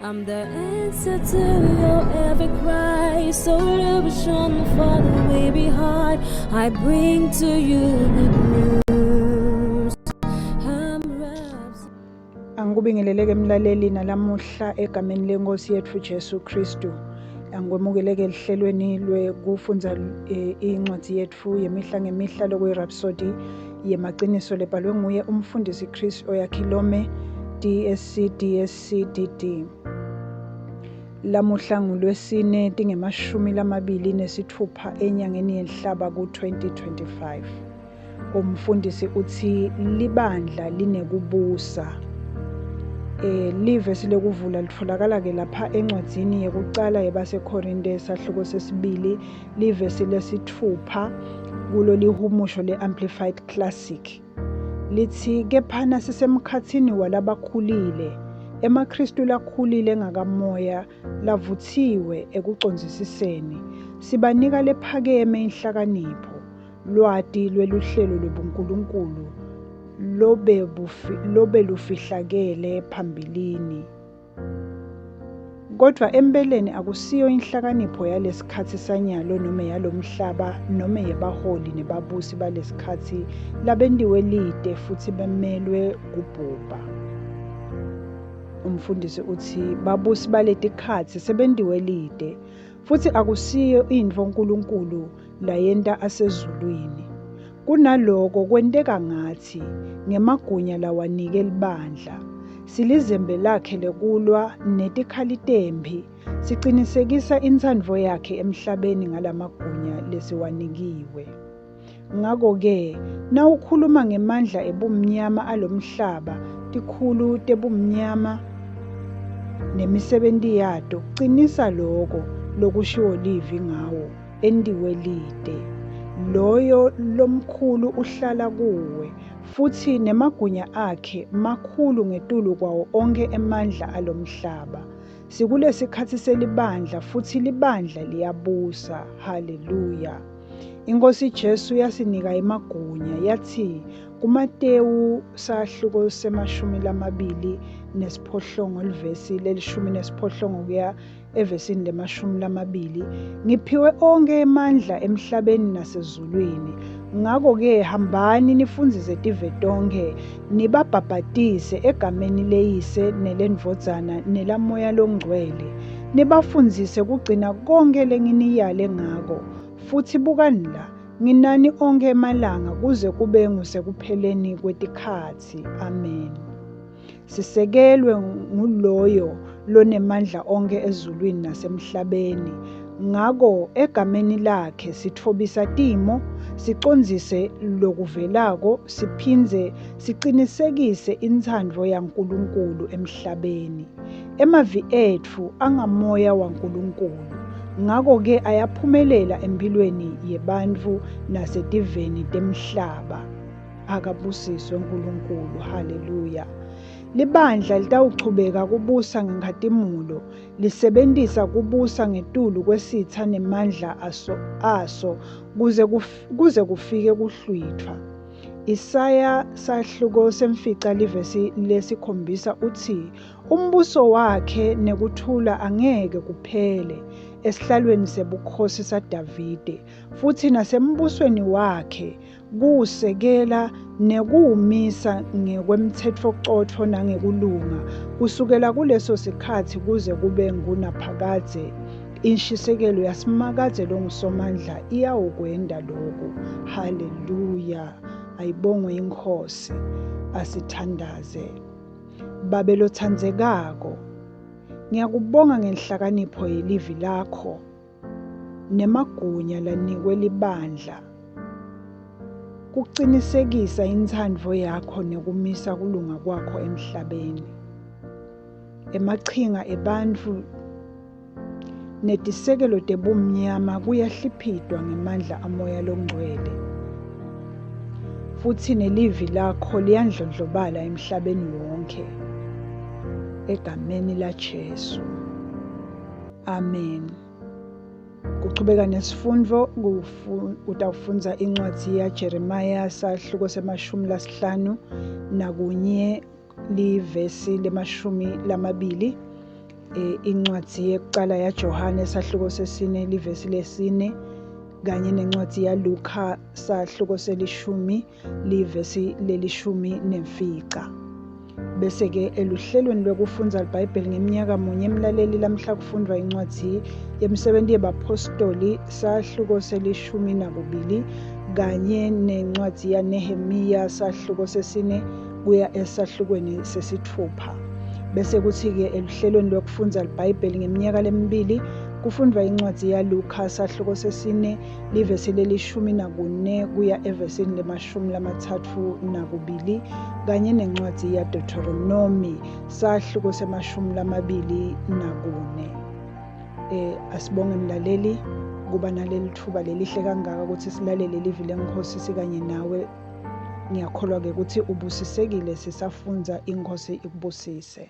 I'm the answer to your every cry, solution for the weary heart. I bring to you good news. I'm wrapped. Angikubingeleleke mlaleli nalamuhla egameni lenkosi yethu Jesu Kristu. Angikwemukeleke elihlelweni lwekufundza incwadi yethu yemihla ngemihla lokuyi-Rhapsody yemaqiniso lebhalwe nguye umfundisi Chris Oyakhilome DSC DSC DD. Lamuhla ngulwesine tinge-26 enyangeni yenhlaba ku-2025. Umfundisi uthi libandla linekubusa. Livesi lekuvula litfolakala ke lapha encwadzini yekucala yebaseKorinte sahluko sesibili livesi lesitfupha kulo lihumusho le-Amplified Classic. Lithi kephana sisemkhatsini walabakhulile, emaKristu lakhulile ngakamoya lavuthiwe ekucondzisiseni, sibanika lephakeme inhlakanipho, lwati lweluhlelo lwebuNkulunkulu lobelufihlakele phambilini. Kodwa empeleni akusiyo inhlakanipho yalesikhatsi sanyalo noma yalomhlaba noma yebaholi nebabusi balesikhatsi labentiwe lite futhi bemelwe kubhubha. Umfundisi uthi babusi baletikhatsi sebentiwe lite futhi akusiyo intfo uNkulunkulu layenta asezulwini. Kunaloko kwenteka ngathi ngemagunya lawanike libandla. Silizembe lakhe lekulwa netikhali temphi, sicinisekisa intsandvo yakhe emhlabeni ngalamagunya lesiwanikiwe. Ngako-ke, nawukhuluma ngemandla ebumnyama alomhlaba, tikhulu tebumnyama nemisebenti yato, qinisa loko lokushiwo livi ngawo, entiwe lite. Loyo lomkhulu uhlala kuwe, futhi nemagunya akhe makhulu ngetulu kwawo onkhe emandla alomhlaba. Sikulesikhatsi selibandla futhi libandla liyabusa. Haleluya. Inkosi Jesu yasinika emagunya yathi kuMatewu sahluko se-28 livesi le-18 kuya evesini le-20, ngiphiwe onke emandla emhlabeni nasezulwini. Ngako-ke hambani nifundzise tive tonkhe, nibabhabhatise egameni leyise nelendvodzana nelamoya longcwele, nibafundzise kugcina konkhe lenginiyale ngako. Futhi bukani la, nginani onkhe emalanga kuze kube ngusekupheleni kwetikhatsi. Amen. Sisekelwe nguloyo lonemandla onke ezulwini nasemhlabeni. Ngako egameni lakhe sitfobisa timo, sicondzise lokuvelako, siphindze sicinisekise intsandvo yaNkulunkulu emhlabeni. Emavi etfu angamoya waNkulunkulu, ngako-ke ayaphumelela empilweni yebantfu nasetiveni temhlaba. Akabusiswe uNkulunkulu. Haleluya. Libandla litawuchubeka kubusa ngenkhatimulo, lisebentisa kubusa ngetulu kwesitha nemandla aso kuze kufike kuhlwitfwa. Isaya sahluko 5 livesi le-7 uthi umbuso wakhe nekuthula angeke kuphele esihlalweni sebukhosi saDavide futhi nasembusweni wakhe, kuwusekela nekuwumisa ngekwemtsetfocotfo nangekulunga kusukela kuleso sikhatsi kuze kube ngunaphakadze. Inshisekelo yaSimakadze longuSomandla iyawukwenta loku. Haleluya. Ayibongwe iNkhosi. Asithandaze. Babe lotsandzekako, ngiyakubonga ngenhlakanipho yelivi lakho nemagunya lanikwe libandla kucinisekisa intsandvo yakho nekumisa kulunga kwakho emhlabeni. Emachinga ebantfu netisekelo tebumnyama kuyahliphitwa ngemandla amoya longcwele, futhi nelivi lakho liyandlondlobala emhlabeni wonke. Egameni laJesu. Amen. Kuchubeka nesifundvo, utawufundza incwadzi yaJeremiya sahluko se-51 livesi le-20. Incwadi yekucala yaJohane sahluko sesine livesi lesine kanye nencwadi yaLuka sahluko selishumi livesi lelishumi nemfica. Bese-ke eluhlelweni lwekufundza liBhayibheli ngeminyaka munye emlaleli lamhla kufundvwa incwadzi yeMisebenti yebaPhostoli sahluko selishumi nakubili kanye nencwadzi yaNehemiya sahluko sesine kuya esahlukweni sesitfupha. Bese kuthi-ke eluhlelweni lwekufundza liBhayibheli ngeminyaka lemibili kufundvwa incwadzi yaLukha sahluko sesine livesi lelishumi nakune kuya evesini lemashumi 32 kanye nencwadzi yaDeuteronomi sahluko semashumi 24. Asibonge mlaleli kuba naleli thuba lelihle kangaka ukuthi silalele livi leNkhosi sikanye nawe. Ngiyakholwa-ke ukuthi ubusisekile sisafundza, iNkhosi ikubusise.